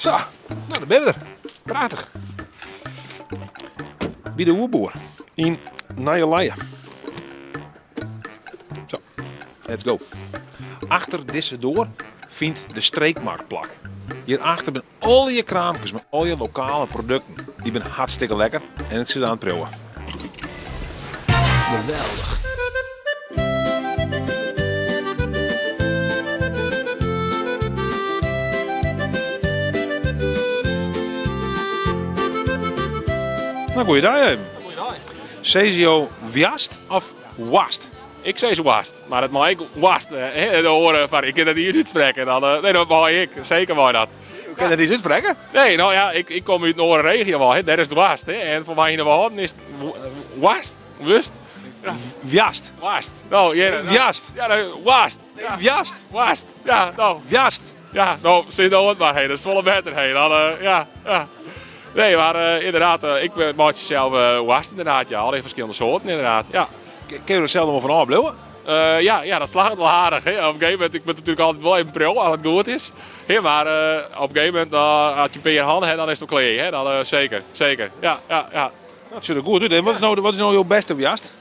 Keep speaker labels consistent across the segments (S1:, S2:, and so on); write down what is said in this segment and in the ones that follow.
S1: Sa, no dêr binne we der. Prachtich. By de oerboer yn Nije Leie. Zo, let's go. Achter dizze doar fynt de streekmarkt plak. Hjirachter binne allegear kraamkes mei allegear lokale produkten. Dy binne hartstikke lekker en ik sil oan it priuwen. Geweldich. No, goeiedei even.
S2: Goeiedei.
S1: Sizze jo wjast of woarst?
S2: Ik sis woarst, mar it mei ek woarst. De oare foar, ik kin dat niet útsprekke. Dan, eh, nee, dat mei ik. Seker mei dat.
S1: Jo kinne dat niet útsprekke?
S2: Nee, no ja, ik, ik kom út in oare regio wei. Dêr is it woarst. Hè. En foar my yn de Wâlden is it woarst. Wurst.
S1: Wjast.
S2: Woarst. No, ja,
S1: Wjast.
S2: Ja, no, woarst.
S1: Ja. Wjast.
S2: Woarst. Ja, no.
S1: Wjast.
S2: Ja, no, sis no it mar, hé. Dat is folle better, hé. Dan, eh, ja, ja. Nee, mar eh, ynderdaad, eh, ik meitsje sels woarst ynderdaad, ja. Allegear ferskillende soarten ynderdaad, ja.
S1: Kinne jo der sels noch wol fan ôfbliuwe?
S2: Ja, ja, dat slagget wol aardich. Hè. Op in gegeven momint, ik moat natuerlik altyd wol even priuwe as it goed is. Hè, mar op in gegeven momint, as je in pear hannen ha, dan is it wol klear. Hè. Dan, seker, seker. Ja, ja, ja.
S1: Dat sjocht der goed út. En wat is no, wat is no jo bêste wjast?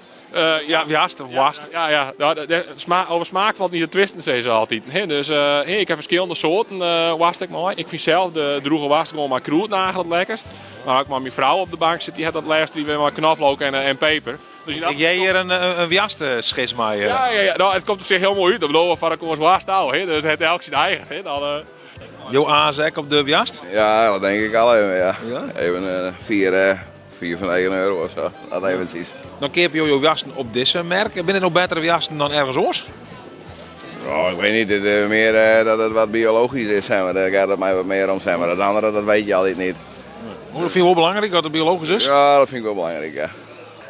S2: Ja,
S1: wjast of woarst?
S2: Ja, ja. No, de, sma over smaak falt niet te twisten, sizze se altyd. Hè, dus ik ha ferskillende soarten woarst ek mei. Ik fyn sels de drûge woarst gewoan mei krûdnagel it lekkerst. Mar as ik mei myn frou op de bank sit, dy hat dat lêst dy wer mei knoflook en, en peper. Dus
S1: ik hear hjir in, in wjasteschisma.
S2: Ja, ja, ja. No, it komt op sich hiel moai út. Ik bedoel, foar elkoars woarst ôf, hè. Dus hat elk syn eigen. Hè. Dan, uh...
S1: Jo aze ek op de wjast?
S3: Ja, dat denk ik al even, ja. ja? Even uh, vier, uh, vier van 1 euro of zo. Dat eventjes.
S1: Dan keapje jo jo wjasten op dizze merk. Binne it no bettere wjasten dan ergens oars?
S3: Oh, ik weet niet, het is meer uh, dat het wat biologisch is, zeg maar. Daar gaat het mij wat meer om, zeg maar. Dat andere, dat weet je altijd niet.
S1: Dat vind je wel belangrijk dat het biologisch is?
S3: Ja, dat vind ik wel belangrijk, ja.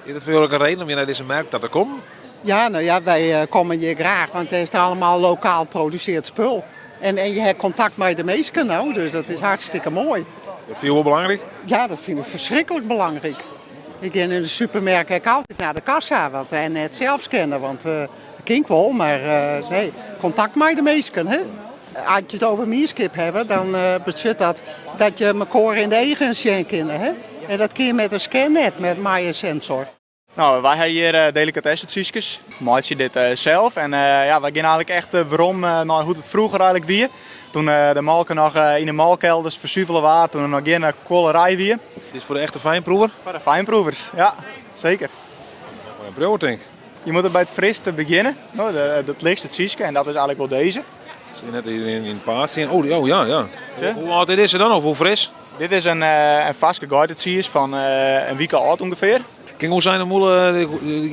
S1: Is dat voor jou ook een reden om hier naar deze merk ta te kommen?
S4: Ja, no ja, wy eh, komme hjir graach, want it is allegear lokaal produsearre spul. En, en je ha kontakt mei de minsken, no, dus dat is hartstikke moai.
S1: Dat fine jo wol belangryk?
S4: Ja, dat fyn ik ferskriklik belangryk. Ik gean yn de supermerk ek altyd nei de kassa, want en net sels scanne, want uh, dat kin ik wol, mar uh, nee, kontakt mei de minsken. Hè? As je it oer mienskip ha, dan uh, betsjut dat dat je mekoar yn de eagen sjen kinne. Hè? En dat kin mei in scan net, met mei in sensor.
S5: No, wy ha hjir delikatessetsiiskes. We meitsje dit sels en ja, wy gean eigentlik echt werom nei hoe't it froeger eigentlik wie. Toen de molke noch yn de molkkelders fersuvele waard, toen der noch gjin kuollerij wie.
S1: Dit is foar de echte fynproever?
S5: Foar de fynproevers, ja, seker.
S1: Moai priuwe, tink.
S5: Je moatte by it friskste begjinne, no, it lichtste tsiiske en dat is eigentlik wol dizze.
S1: Sil net iderien yn it paad stean. Oh, oh ja, ja. Hoe âld is dizze dan of hoe fris?
S5: Dit is in, in farske geitetsiis fan in wike âld ûngefear.
S1: Kin gewoan sein de mûle,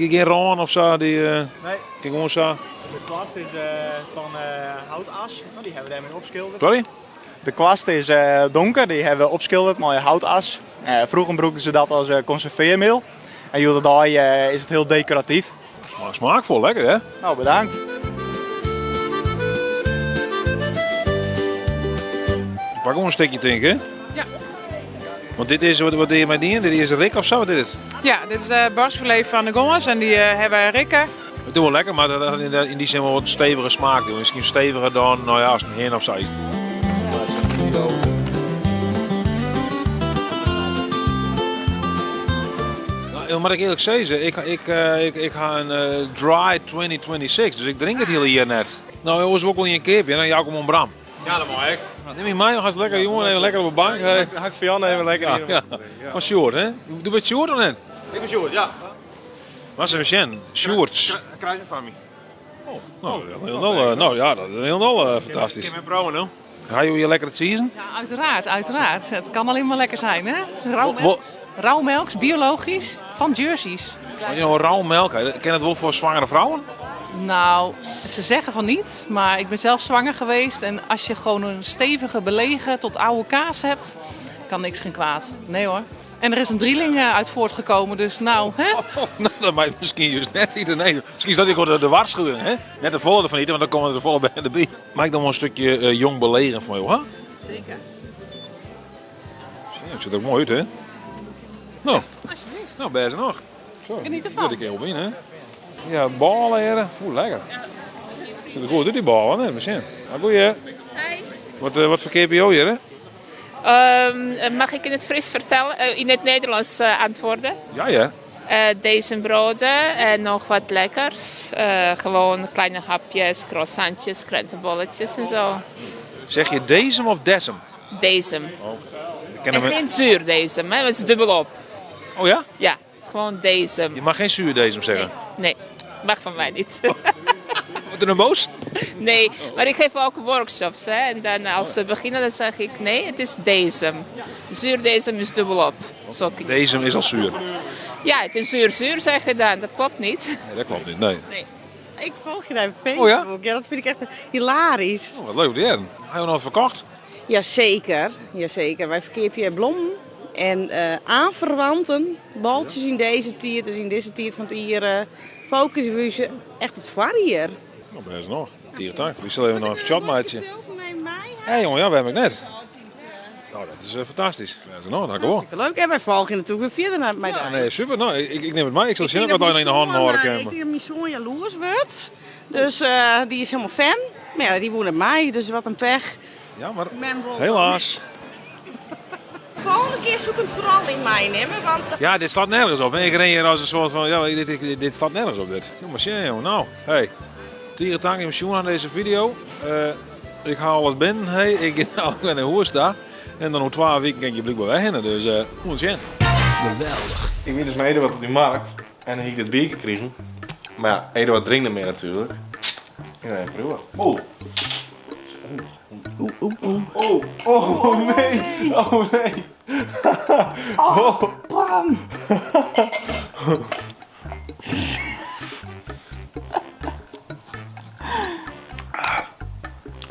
S1: gjin rân of sa? Dy,
S5: nee.
S1: Kin gewoan sa.
S5: De kwast is fan houtas, dy ha we dêrmei opskildere.
S1: Sorry?
S5: De kwast is donker, dy ha we opskildere mei houtas. Froeger brûkten se dat as konservearmiddel. En hjoed-de-dei is it hiel dekoratyf.
S1: Smaakfol, lekker hè?
S5: No, bedankt.
S1: Pak gewoan in stikje, tink ik.
S6: Ja.
S1: Want dit is, wat, wat doe je mei dien? Dit is rik of sa? Wat is dit?
S6: Ja, dit is de borstfilet fan de gâns en dy uh, ha wy rikke.
S1: It is wol lekker, mar dat yn dy sin wol wat stevige smaak. Miskien steviger dan no ja, as in hin of sa. No, moat ik earlik sizze, ik, ik, ik, ik ha in dry 2026, dus ik drink it hiele jier net. No, oars wol ik wol ien keapje en dan jou ik him oan Bram.
S5: Ja, dat mei ek.
S1: Nim my mei, dan lekker, jongen, even lekker op de bank.
S5: Dan ha ik foar Jan even lekker.
S1: Ja, ja. Fan Sjoerd, hè? Do bist Sjoerd of net?
S5: Ik bin Sjoerd, ja.
S1: Moatst even sjen, Sjoerds.
S5: Krijs fan my.
S1: Oh, no, hielendal, no ja, dat is hielendal fantastysk.
S5: Kin men priuwe no?
S1: Ha jo hjir lekkere tsizen?
S6: Ja, uiteraard, uiteraard. Het kan alleen maar lekker zijn, hè? Rauwmelk, rauwmelk biologisch, van Jerseys.
S1: Want jo rauwmelk, kin it wol foar swangere frouwen?
S6: Nou, ze zeggen van niet, maar ik ben zelf zwanger geweest. En als je gewoon een stevige belegen tot oude kaas hebt, kan niks geen kwaad. Nee hoor. En er is een drieling uit voortgekomen, dus nou, hè?
S1: Nou, dat maakt miskien just net ite. Nee, miskien is dat ek wol de, de warskôging, hè? Net te folle derfan ite, want dan komme der folle bern derby. Mei ik dan wol in stikje uh, jong belegen fan jo, ha?
S6: Seker.
S1: Sjoch, it sjocht der moai út, hè? No,
S6: Alsjeblieft.
S1: no bêst noch. Zo,
S6: Geniet ervan.
S1: Ja, dy kin wol yn, hè? Ja, bôle hjir. Oeh, lekker. Sjocht der goed út, dy bôle, hè? Sjen. Nou, goeie.
S7: Hey.
S1: Wat, uh, wat ferkeapje jo hjir, hè?
S7: Ehm, mag ik in het Fries vertellen, eh, in het Nederlands eh, antwoorden?
S1: Ja, ja.
S7: Eh, deze broden en nog wat lekkers. Eh, gewoon kleine hapjes, croissantjes, krentenbolletjes en zo.
S1: Zeg je dezem of desem?
S7: Dezem.
S1: Ik ken
S7: En
S1: hem.
S7: geen zuur dezem, hè, want het is dubbelop.
S1: Oh ja?
S7: Ja, gewoon dezem.
S1: Je mag geen zuurdesem zeggen.
S7: Nee, mag van mij niet.
S1: Wordt er een boos?
S7: Nee, maar ik geef ook workshops. Hè? En dan als we beginnen, dan zeg ik nee, het is dezem. Zuurdesem is dubbelop. Zo kun je-
S1: Dezem is al zuur.
S7: Ja, het is zuur-zuur, zeg je dan. Dat klopt niet.
S1: Nee, dat klopt niet. Nee.
S7: Nee.
S8: Ik volg je daar op Facebook.
S1: Oh ja?
S8: ja? dat vind ik echt hilarisch.
S1: Oh, wat leuk, die Hij heeft nog verkocht.
S8: Jazeker, jazeker. Wij verkeer je blom en eh, aanverwanten. Baltjes in deze tiert, dus in deze tiert van het hier. Focus echt op het var hier.
S1: Nou, best nog. Tiertank. We zullen even nog een shot maatje.
S8: Mij.
S1: Hé jongen, ja, we hebben het net. Nou, dat is eh, fantastisch. Best nog, dank u wel.
S8: Leuk. En wij volgen natuurlijk weer verder naar mij.
S1: Ja, nee, super. Nou, ik neem het mee. Ik zal
S8: Ik
S1: zien
S8: denk
S1: wat
S8: dat
S1: daar in de handen
S8: mijn
S1: horen
S8: zoon, eh,
S1: kan.
S8: Ik denk dat mijn zoon jaloers wordt. Dus eh, die is helemaal fan. Maar ja, die woont op mij, dus wat een pech.
S1: Ja, maar
S8: Men rolt
S1: helaas.
S8: Volgende keer zoek een trolley meenemen, want
S1: Ja, dit slaat nergens op. Ik ren hier als een soort van, ja, dit slaat nergens op dit. Jongens, ja, jongen, nou, hey. Tierentank in mijn aan deze video. Eh, ik haal alles binnen, hey. Ik ga nou naar de hoer staan. En dan over 12 weken kan je blijkbaar weg heen. Dus, eh moet zien.
S2: Ik weet dus met Eduard op die markt en dan heb ik dit bier gekregen. Maar ja, Eduard drinkt er meer natuurlijk. Ja, prima. Oh. Oeh, oeh, oeh. Oh, oh, nee. Oh nee. Oh,
S8: Bam!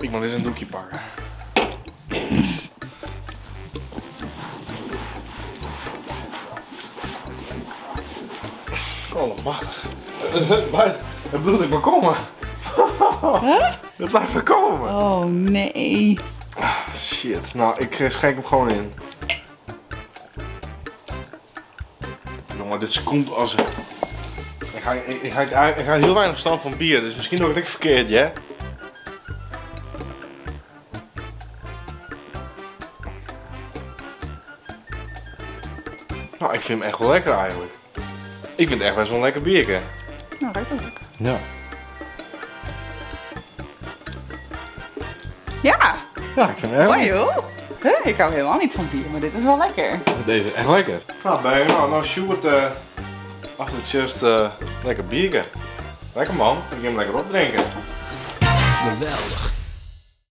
S2: Ik moet eens een doekje pakken. Allemachtig. Het bloed ik maar komen. Het blijft maar komen.
S9: Oh nee.
S2: Shit. Nou, ik eh, schenk hem gewoon in. Jongen, dit komt als een... Ik ga, ik ga heel weinig verstand van bier, dus misschien doe ik het ook verkeerd, hè? Nou, ik vind hem echt wel lekker eigenlijk. Ik vind het echt best wel een lekker biertje.
S9: Nou, ruikt ook lekker.
S2: Ja.
S9: Ja,
S2: Ja, ik vind hem echt
S9: mooi joh. Huh, ik hou helemaal niet van bier, maar dit is wel lekker.
S2: Deze is echt lekker. Nou, bij nou, Sjoerd, eh achter het just eh, lekker biertje. Lekker man, ik ga hem lekker opdrinken.
S10: Geweldig.